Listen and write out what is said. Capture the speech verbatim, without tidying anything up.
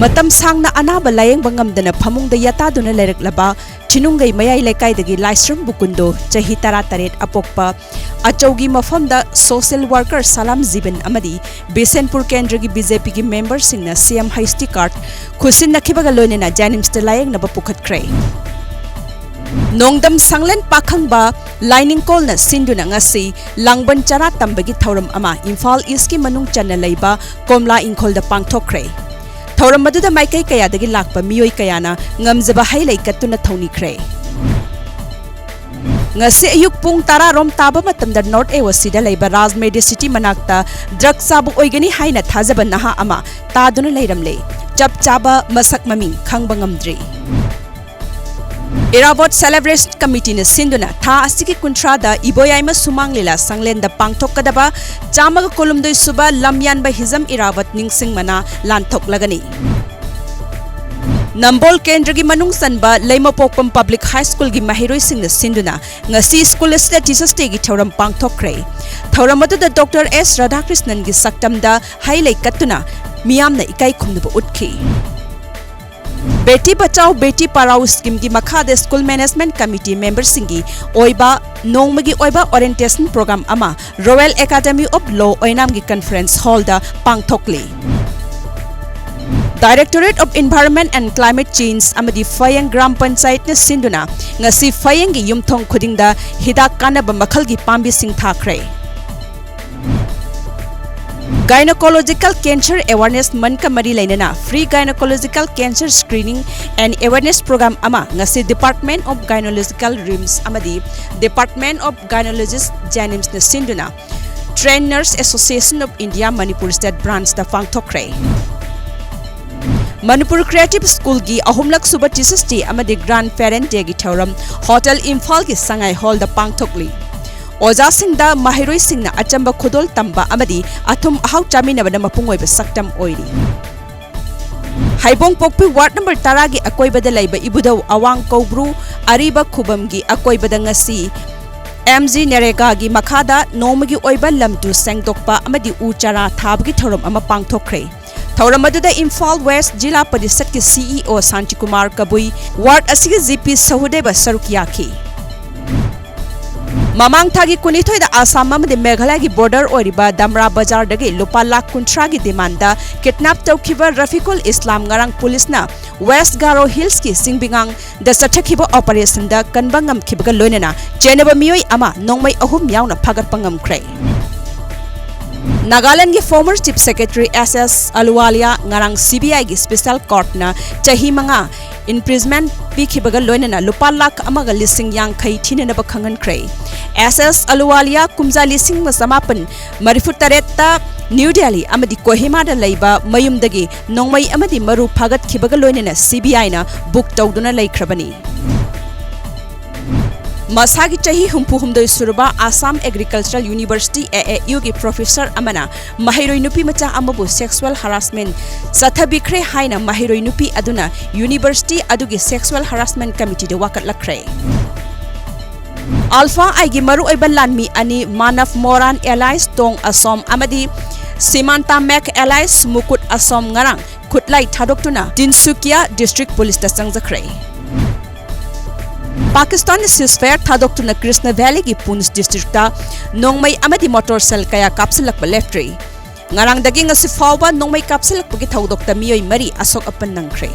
ꯃꯇꯝ ꯁꯥꯡꯅ ꯑꯅꯥꯕ ꯂꯥꯌꯦꯡꯕ ꯉꯝꯗꯅ ꯐꯃꯨꯡꯗ ꯌꯥꯇꯥꯗꯨꯅ ꯂꯩꯔꯛꯂꯕ ꯊꯤꯅꯨꯡꯒꯩ ꯃꯌꯥꯏ ꯂꯩꯀꯥꯏꯗꯒꯤ ꯂꯥꯏꯁ꯭ꯔꯝ ꯕꯨꯀꯨꯟꯗꯣ, ꯆꯍꯤ ꯇꯔꯥꯇꯔꯦꯠ, ꯑꯄꯣꯛꯄ ꯑꯆꯧꯒꯤ ꯃꯐꯝꯗ social worker ꯁꯂꯥꯝ ꯖꯤꯕꯟ ꯑꯃꯗꯤ ꯕꯤꯁꯦꯟꯄꯨꯔ ꯀꯦꯟꯗ꯭ꯔꯒꯤ BJPꯒꯤ memberꯁꯤꯡꯅ CM HD card ꯈꯨꯠꯁꯤꯟꯅꯈꯤꯕꯒ ꯂꯣꯏꯅꯅ JNIMSꯇ ꯂꯥꯌꯦꯡꯅꯕ ꯄꯨꯈꯠꯈ꯭ꯔꯦ꯫ ꯅꯣꯡꯗꯝ ꯁꯪꯂꯦꯟ ꯄꯥꯈꯪꯕ ꯂꯥꯏꯅꯤꯡꯀꯣꯜꯅ ꯁꯤꯟꯗꯨꯅ ꯉꯁꯤ ꯂꯥꯡꯕꯟ ꯆꯔꯥ ꯇꯝꯕꯒꯤ ꯊꯧꯔꯝ ꯑꯃ ꯏꯝꯐꯥꯜ ꯏꯁꯀꯤ ꯃꯅꯨꯡ ꯆꯟꯅ ꯂꯩꯕ ꯀꯣꯝꯂꯥ ꯏꯪꯈꯣꯜꯗ ꯄꯥꯡꯊꯣꯛꯈ꯭ꯔꯦ꯫ ꯊꯧꯔꯝ ꯑꯗꯨꯗ ꯃꯥꯏꯀꯩ ꯀꯌꯥꯗꯒꯤ ꯂꯥꯛꯄ ꯃꯤꯑꯣꯏ ꯀꯌꯥꯅ ꯉꯝꯖꯕ ꯍꯩ ꯂꯩ ꯀꯠꯇꯨꯅ ꯊꯧꯅꯤꯈ꯭ꯔꯦ꯫ ꯉꯁꯤ ꯑꯌꯨꯛ ꯄꯨꯡ ꯇꯔꯥ ꯔꯣꯝ ꯇꯥꯕ ꯃꯇꯝꯗ North AOCꯗ ꯂꯩꯕ ꯔꯥꯖ ꯃꯦꯗꯤꯁꯤꯇꯤ ꯃꯅꯥꯛꯇ drug ꯆꯥꯕ ꯑꯣꯏꯒꯅꯤ ꯍꯥꯏꯅ ꯊꯥꯖꯕ ꯅꯍꯥ ꯑꯃ ꯇꯥꯗꯨꯅ ꯂꯩꯔꯝꯂꯦ꯫ ꯆꯞ ꯆꯥꯕ ꯃꯁꯛ ꯃꯃꯤꯡ ꯈꯪꯕ ꯉꯝꯗ꯭ꯔꯤ꯫ ꯏꯔꯥꯕꯣꯠ Celebration Committeeꯅ ꯁꯤꯟꯗꯨꯅ ꯊꯥ ꯑꯁꯤꯒꯤ ꯀꯨꯟꯊ꯭ꯔꯥꯗ ꯏꯕꯣꯌꯥꯏꯃ ꯁꯨꯃꯥꯡ ꯂꯤꯂꯥ ꯁꯪꯂꯦꯟꯗ ꯄꯥꯡꯊꯣꯛꯀꯗꯕ ꯆꯥꯝꯃꯒ ꯀꯨꯟꯍꯨꯝꯗꯣꯏ ꯁꯨꯕ ꯂꯝꯌꯥꯟꯕ ꯍꯤꯖꯝ ꯏꯔꯥꯕꯣꯠ ꯅꯤꯡꯁꯤꯡ ꯃꯅꯥ ꯂꯥꯟꯊꯣꯛꯂꯒꯅꯤ꯫ ꯅꯝꯕꯣꯜ ꯀꯦꯟꯗ꯭ꯔꯒꯤ ꯃꯅꯨꯡ ꯆꯟꯕ ꯂꯩꯃꯄꯣꯛꯄꯝ Public High Schoolꯒꯤ ꯃꯍꯩꯔꯣꯏꯁꯤꯡꯅ ꯁꯤꯟꯗꯨꯅ ꯉꯁꯤ school ꯑꯁꯤꯗ Teachers Dayꯒꯤ ꯊꯧꯔꯝ ꯄꯥꯡꯊꯣꯛꯈ꯭ꯔꯦ꯫ ꯊꯧꯔꯝ ꯑꯗꯨꯗ Doctor S ꯔꯥꯙꯥꯀ꯭ꯔꯤꯁꯅꯟꯒꯤ ꯁꯛꯇꯝꯗ ꯍꯩ ꯂꯩ ꯀꯠꯇꯨꯅ ꯃꯤꯌꯥꯝꯅ ꯏꯀꯥꯏ ꯈꯨꯝꯅꯕ ꯎꯠꯈꯤ꯫ ꯕꯦꯇꯤ ꯕꯆꯥꯎ ꯕꯦꯇꯤ ꯄꯔꯥꯎ schemeꯒꯤ ꯃꯈꯥꯗ School Management Committee memberꯁꯤꯡꯒꯤ ꯑꯣꯏꯕ ꯅꯣꯡꯃꯒꯤ ꯑꯣꯏꯕ orientation program ꯑꯃ Royal Academy of Law ꯑꯣꯏꯅꯥꯝꯒꯤ conference hallꯗ ꯄꯥꯡꯊꯣꯛꯂꯤ꯫ Directorate of Environment and Climate Change ꯑꯃꯗꯤ ꯐꯌꯦꯡ ꯒ꯭ꯔꯥꯝ ꯄꯟꯆꯥꯌꯠꯅ ꯁꯤꯟꯗꯨꯅ ꯉꯁꯤ ꯐꯌꯦꯡꯒꯤ ꯌꯨꯝꯊꯣꯡ ꯈꯨꯗꯤꯡꯗ ꯍꯤꯗꯥꯛ ꯀꯥꯟꯅꯕ ꯃꯈꯜꯒꯤ ꯄꯥꯝꯕꯤꯁꯤꯡ ꯊꯥꯈ꯭ꯔꯦ꯫ Gynecological Cancer Awareness Monthꯀ ꯃꯔꯤ ꯂꯩꯅꯅ Free Gynecological Cancer Screening and Awareness Program ꯑꯃ ꯉꯁꯤ Department of Gynecological RIMS ꯑꯃꯗꯤ Department of Gynecologist JNIMSꯅ ꯁꯤꯟꯗꯨꯅ Trained Nurse Association of India Manipur State Branchꯇ ꯄꯥꯡꯊꯣꯛꯈ꯭ꯔꯦ꯫ Manipur Creative Schoolꯒꯤ ꯑꯍꯨꯝꯂꯛ ꯁꯨꯕ Teachers Day ꯑꯃꯗꯤ Grand Parent Dayꯒꯤ ꯊꯧꯔꯝ Hotel ꯏꯝꯐꯥꯜꯒꯤ ꯁꯉꯥꯏ hallꯗ ꯄꯥꯡꯊꯣꯛꯂꯤ꯫ ꯑꯣꯖꯥꯁꯤꯡꯗ ꯃꯍꯩꯔꯣꯏꯁꯤꯡꯅ ꯑꯆꯝꯕ ꯈꯨꯗꯣꯜ ꯇꯝꯕ ꯑꯃꯗꯤ ꯑꯊꯨꯝ ꯑꯍꯥꯎ ꯆꯥꯃꯤꯟꯅꯕꯅ ꯃꯄꯨꯡ ꯑꯣꯏꯕ ꯁꯛꯇꯝ ꯑꯣꯏꯔꯤ꯫ ꯍꯩꯕꯣꯡꯄꯣꯛꯄꯤ ward number ꯇꯔꯥꯒꯤ ꯑꯀꯣꯏꯕꯗ ꯂꯩꯕ ꯏꯕꯨꯙꯧ ꯑꯋꯥꯡ ꯀꯧꯕ꯭ꯔꯨ ꯑꯔꯤꯕ ꯈꯨꯕꯝꯒꯤ ꯑꯀꯣꯏꯕꯗ ꯉꯁꯤ MGNREGAꯒꯤ ꯃꯈꯥꯗ ꯅꯣꯡꯃꯒꯤ ꯑꯣꯏꯕ ꯂꯝ ꯇꯨ ꯁꯦꯡꯗꯣꯛꯄ ꯑꯃꯗꯤ ꯎ ꯆꯥꯔꯥ ꯊꯥꯕꯒꯤ ꯊꯧꯔꯝ ꯑꯃ ꯄꯥꯡꯊꯣꯛꯈ꯭ꯔꯦ꯫ ꯊꯧꯔꯝ ꯑꯗꯨꯗ ꯏꯝꯐꯥꯜ ꯋꯦꯁ꯭ꯠ ꯖꯤꯂꯥ ꯄꯔꯤꯁꯠꯀꯤ ꯁꯤꯏꯑꯣ ꯁꯥꯟꯇꯤꯀꯨꯃꯥꯔ ꯀꯕꯨꯏ, ꯋꯥꯔꯗ ꯑꯁꯤꯒꯤ ꯖꯤꯄꯤ ꯁꯍꯨꯗꯦꯕ ꯁꯔꯨꯛ ꯌꯥꯈꯤ꯫ ꯃꯃꯥꯡ ꯊꯥꯒꯤ ꯀꯨꯟꯅꯤꯊꯣꯏꯗ ꯑꯁꯥꯝ ꯑꯃꯗꯤ ꯃꯦꯘꯥꯂꯌꯒꯤ ꯕꯣꯔꯗꯔ ꯑꯣꯏꯔꯤꯕ ꯗꯥꯝꯔꯥ ꯕꯖꯥꯔꯗꯒꯤ ꯂꯨꯄꯥ ꯂꯥꯈ ꯀꯨꯟꯊ꯭ꯔꯥꯒꯤ ꯗꯤꯃꯥꯟꯗ ꯀꯤꯗꯅꯦꯞ ꯇꯧꯈꯤꯕ ꯔꯐꯤꯀꯨꯜ ꯏꯁꯂꯥꯝ ꯉꯔꯥꯡ ꯄꯨꯂꯤꯁꯅ ꯋꯦꯁ꯭ꯠ ꯒꯥꯔꯣ ꯍꯤꯜꯁꯀꯤ ꯁꯤꯡꯕꯤꯉꯥꯡꯗ ꯆꯠꯊꯈꯤꯕ ꯑꯣꯄꯔꯦꯁꯟꯗ ꯀꯟꯕ ꯉꯝꯈꯤꯕꯒ ꯂꯣꯏꯅꯅ ꯆꯦꯟꯅꯕ ꯃꯤꯑꯣꯏ ꯑꯃ ꯅꯣꯡꯃꯩ ꯑꯍꯨꯝ ꯌꯥꯎꯅ ꯐꯥꯒꯠꯄ ꯉꯝꯈ꯭ꯔꯦ꯫ ꯅꯥꯒꯥꯂꯦꯟꯗꯒꯤ ꯐꯣꯔꯃꯔ ꯆꯤꯐ ꯁꯦꯀ꯭ꯔꯦꯇꯔꯤ ꯑꯦꯁ ꯑꯦꯁ ꯑꯂꯨꯋꯥꯂꯤꯌꯥ ꯉꯔꯥꯡ ꯁꯤꯕꯤꯑꯥꯏꯒꯤ ꯁ꯭ꯄꯦꯁꯦꯜ ꯀꯣꯔꯠꯅ ꯆꯍꯤ ꯃꯉꯥ ꯏꯝꯄ꯭ꯔꯤꯖꯃꯦꯟꯠ ꯄꯤꯈꯤꯕꯒ ꯂꯣꯏꯅꯅ ꯂꯨꯄꯥ ꯂꯥꯈ ꯑꯃꯒ ꯂꯤꯁꯤꯡ ꯌꯥꯡꯈꯩ ꯊꯤꯅꯅꯕ ꯈꯪꯍꯟꯈ꯭ꯔꯦ꯫ ꯑꯦꯁ ꯑꯦꯁ ꯑꯂꯨꯋꯥꯂꯤꯌꯥ ꯀꯨꯝꯖꯥ ꯂꯤꯁꯤꯡ ꯑꯃ ꯆꯃꯥꯄꯟ ꯃꯔꯤꯐꯨ ꯇꯔꯦꯠꯇ ꯅ꯭ꯌꯨ ꯗꯦꯜꯂꯤ ꯑꯃꯗꯤ ꯀꯣꯍꯤꯃꯥꯗ ꯂꯩꯕ ꯃꯌꯨꯝꯗꯒꯤ ꯅꯣꯡꯃꯩ ꯑꯃꯗꯤ ꯃꯔꯨ ꯐꯥꯒꯠꯈꯤꯕꯒ ꯂꯣꯏꯅꯅ ꯁꯤꯕꯤꯑꯥꯏꯅ ꯕꯨꯛ ꯇꯧꯗꯨꯅ ꯂꯩꯈ꯭ꯔꯕꯅꯤ꯫ ꯃꯁꯥꯒꯤ ꯆꯍꯤ ꯍꯨꯝꯐꯨ ꯍꯨꯝꯗꯣꯏ ꯁꯨꯔꯕ ꯑꯁꯥꯝ ꯑꯦꯒ꯭ꯔꯤꯀꯜꯆꯔꯦꯜ ꯌꯨꯅꯤꯚꯔꯁꯤꯇꯤ, ꯑꯦ ꯑꯦ ꯌꯨꯒꯤ ꯄ꯭ꯔꯣꯐꯦꯁꯔ ꯑꯃꯅ ꯃꯍꯩꯔꯣꯏ ꯅꯨꯄꯤ ꯃꯆꯥ ꯑꯃꯕꯨ ꯁꯦꯛꯁꯨꯑꯦꯜ ꯍꯔꯥꯁꯃꯦꯟꯠ ꯆꯠꯊꯕꯤꯈ꯭ꯔꯦ ꯍꯥꯏꯅ ꯃꯍꯩꯔꯣꯏ ꯅꯨꯄꯤ ꯑꯗꯨꯅ ꯌꯨꯅꯤꯚꯔꯁꯤꯇꯤ ꯑꯗꯨꯒꯤ ꯁꯦꯛꯁꯨꯑꯦꯜ ꯍꯔꯥꯁꯃꯦꯟꯠ ꯀꯃꯤꯇꯤꯗ ꯋꯥꯀꯠꯂꯛꯈ꯭ꯔꯦ꯫ ꯑꯜꯐꯥ ꯑꯥꯏꯒꯤ ꯃꯔꯨꯑꯣꯏꯕ ꯂꯥꯟꯃꯤ ꯑꯅꯤ ꯃꯥꯅꯕ ꯃꯣꯔꯥꯟ ꯑꯦꯂꯥꯏꯁ ꯇꯣꯡ ꯑꯁꯣꯝ ꯑꯃꯗꯤ ꯁꯤꯃꯥꯟꯇꯥ ꯃꯦꯛ ꯑꯦꯂꯥꯏꯁ ꯃꯨꯀꯨꯠ ꯑꯁꯣꯝ ꯉꯔꯥꯡ ꯈꯨꯠꯂꯥꯏ ꯊꯥꯗꯣꯛꯇꯨꯅ ꯇꯤꯟꯁꯨꯀꯤꯌꯥ ꯗꯤꯁꯇ꯭ꯔꯤꯛ ꯄꯨꯂꯤꯁꯇ ꯆꯪꯖꯈ꯭ꯔꯦ꯫ ꯄꯥꯀꯤꯁꯇꯥꯟꯅ ceasefire ꯊꯥꯗꯣꯛꯇꯨꯅ ꯀ꯭ꯔꯤꯁꯅ ꯚꯦꯂꯤꯒꯤ ꯄꯨꯟꯁ ꯗꯤꯁꯇ꯭ꯔꯤꯛꯇ ꯅꯣꯡꯃꯩ ꯑꯃꯗꯤ ꯃꯣꯇꯣꯔ ꯁꯦꯜ ꯀꯌꯥ ꯀꯥꯞꯁꯤꯜꯂꯛꯄ ꯂꯦꯞꯇ꯭ꯔꯤ꯫ ꯉꯔꯥꯡꯗꯒꯤ ꯉꯁꯤ ꯐꯥꯎꯕ ꯅꯣꯡꯃꯩ ꯀꯥꯞꯁꯤꯜꯂꯛꯄꯒꯤ ꯊꯧꯗꯣꯛꯇ ꯃꯤꯑꯣꯏ ꯃꯔꯤ ꯑꯁꯣꯛ ꯑꯄꯟ ꯅꯪꯈ꯭ꯔꯦ꯫